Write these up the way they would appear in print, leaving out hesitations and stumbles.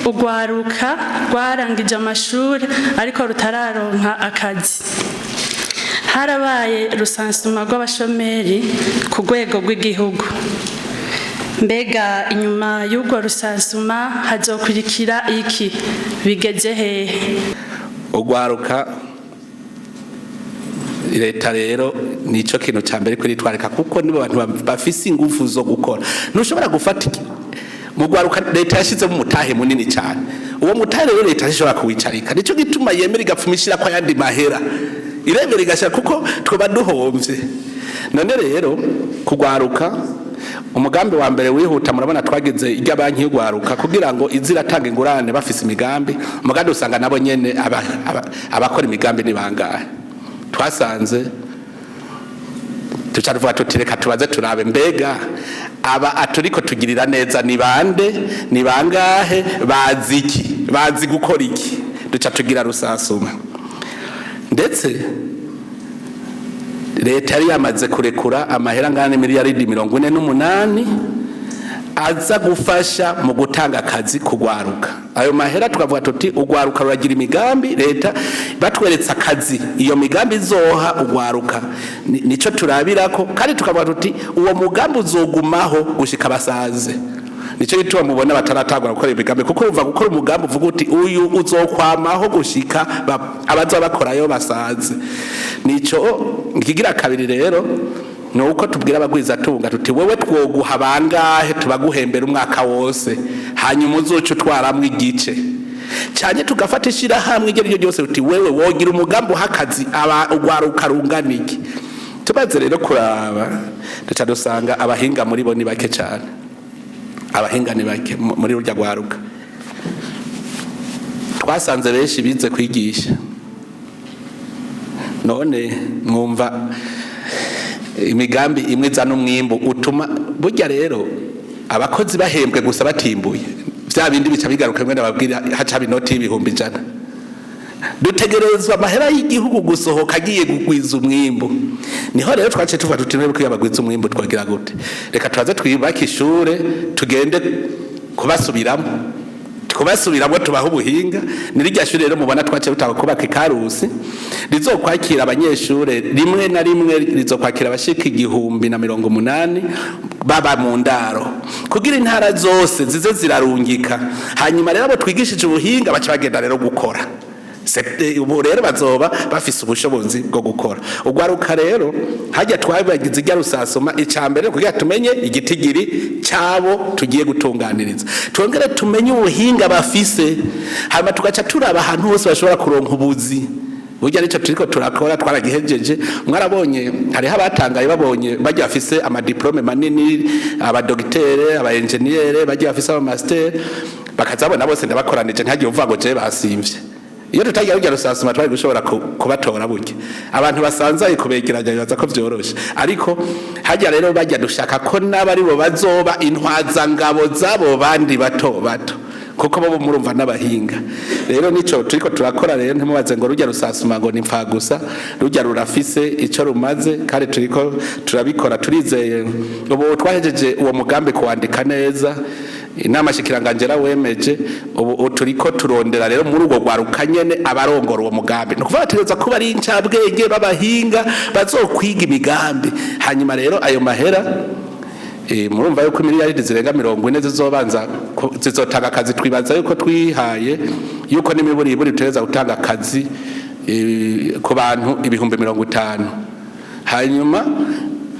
Urwaruka rwarangije amashuri ariko rutararonka akazi. Harabaye recensement rw'abashomeri ku rwego rw'igihugu. Mbega inyuma y'urwo recensement hazokurikira iki? Bigeze hehe? Ugwaruka, leta rero nico kintu ca mbere kuritwarika, kuko nibo bantu bafise ingufu zo gukora. Ntushobora gufata mu gwaruka. Leta yashizemo umutahe munini cyane. Uwo mutahe rero leta ntishobora kuwicarika. Nico gituma yemera igapfuma ishira ko ayandi mahera, iremera igashira, kuko twaba duhomvye. None rero kugwaruka, umugambi wa mbere wihuta, murabona twagize irya banki y'ugwaruka kugira ngo ize iratanga ingurane bafise imigambi. Umugambi usanga nabo nyene abakora imigambi ni bangahe? Twasanze tuca tuvuga tuti: "Reka tubaze turabe, mbega aba aturiko tugirira neza ni bande, ni bangahe, bazi iki, bazi gukora iki?" Duca tugira recensement. Ndetse leta yari yamaze kurekura amahera angana miliyaridi 48 aza gufasha mu gutanga akazi kugwaruka. Ayo mahera tukavuga tuti: "Ugwaruka ruragira imigambi, leta batweretse akazi iyo migambi izoha ugwaruka, nico turabirako." Kandi tukavuga tuti: "Uwo mugambi uzogumaho gushika basaze." Nico gituma mubona bataratangura gukora imigambi, kuko uva gukora umugambi uvuga uti: "Uyu uzokwamaho gushika abazoba bakorayo basaze." Nico ikigira kabiri rero ni uko tubwira abagwizatunga tuti: "Wewe twoguha bangahe tubaguhembera umwaka wose, hanyuma uzoca utwaramwo igice cyane?" Tugafata ishirahamwe iryo ariryo ryose, tuti: "Wewe wogira umugambi uha akazi aba ugwaruka rungana iki?" Tumaze rero kuraba, duca dusanga abahinga muri bo ni bake cyane. Abahinga ni bake muri rurya rwaruka. Twasanze benshi bize kwigisha. None mwumva imigambi imwe izana umwimbu utuma burya rero abakozi bahembwe gusa batimbuye, vya bindi bica bigaruka bimwe nababwira, haca inoti y'100,000. Dutegerezwa amahera y'igihugu gusohoka agiye kugwiza umwimbu. Niho rero twaciye tuvuga tuti: "Mwebwe bagwiza umwimbu twagira gute? Reka tubaze twiyubake ishure, tugende kubasubiramo, tubaha ubuhinga." Ni rirya shuri rero mubona twaciye dutanga kubaka ikarusi, rizokwakira abanyeshure rimwe na rimwe, rizokwakira abashika 1080 baba mu ndaro, kugira intara zose zize zirarungika. Hanyuma rero abo twigishije ubuhinga baca bagenda rero gukora. Ubu rero bazoba bafise ubushobozi bwo gukora. Ugwaruka rero, hajya twabagize irya recensement, icambere kugira tumenye igitigiri cyabo tugiye gutunganiriza, twongere tumenye ubuhinga bafise, hanyuma tugaca turaba ahantu hose bashobora kuronka ubuzi. Burya nicyo turiko turakora, twaragihejeje. Mwarabonye hariho abatangaye babonye bajya bafise amadiplômes manini, abadogitere, abaenjeniyere, bajya bafise amamasiteri, bakazabona bose ndabakoranije, ntihagire uvuga ngo jewe basimvye. Iyo tutagira rujya recensement twari gushobora kubatora. Burya abantu basanzaye kubegeranya bibaza ko vyoroshe, ariko hajya rero bajya dushaka ko n'abari bo bazoba intwazangabo z'abo bandi bato bato, kuko bo murumva n'abahinga. Rero nico turiko turakora. Rero ntimubaze ngo rujya recensement ngo ni mfa gusa, rujya rurafise ico rumaze kandi turiko turabikora. Turizeye, ubu twahejeje uwo mugambi kuwandika neza, inama shikiranganje wemeje. Ubu turiko turondera rero muri urwo rwaruka nyene abarongora uwo mugambi. Ni ukuvuga bategereza kuba ari incabwenge b'abahinga bazokwiga imigambi. Hanyuma rero ayo mahera, murumva yuko miliyaridi zirenga 40 zizobanza zizotanga akazi. Twibaza yuko twihaye yuko n'imiburiburi tutereza gutanga akazi ku bantu 50,000. Hanyuma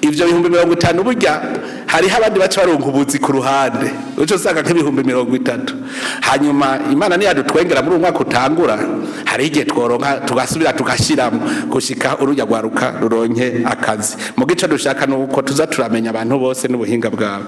ivyo 50,000, burya hariho abandi baca baronka ubuzi ku ruhande, uco usanga nk'30,000. Hanyuma Imana niyadutwengera muri uyu mwaka utangura, hariho igihe tworonka tugasubira tugashiramwo gushika urujya rwaruka ruronke akazi. Mu gice dushaka nuko tuza turamenya abantu bose n'ubuhinga bwabo.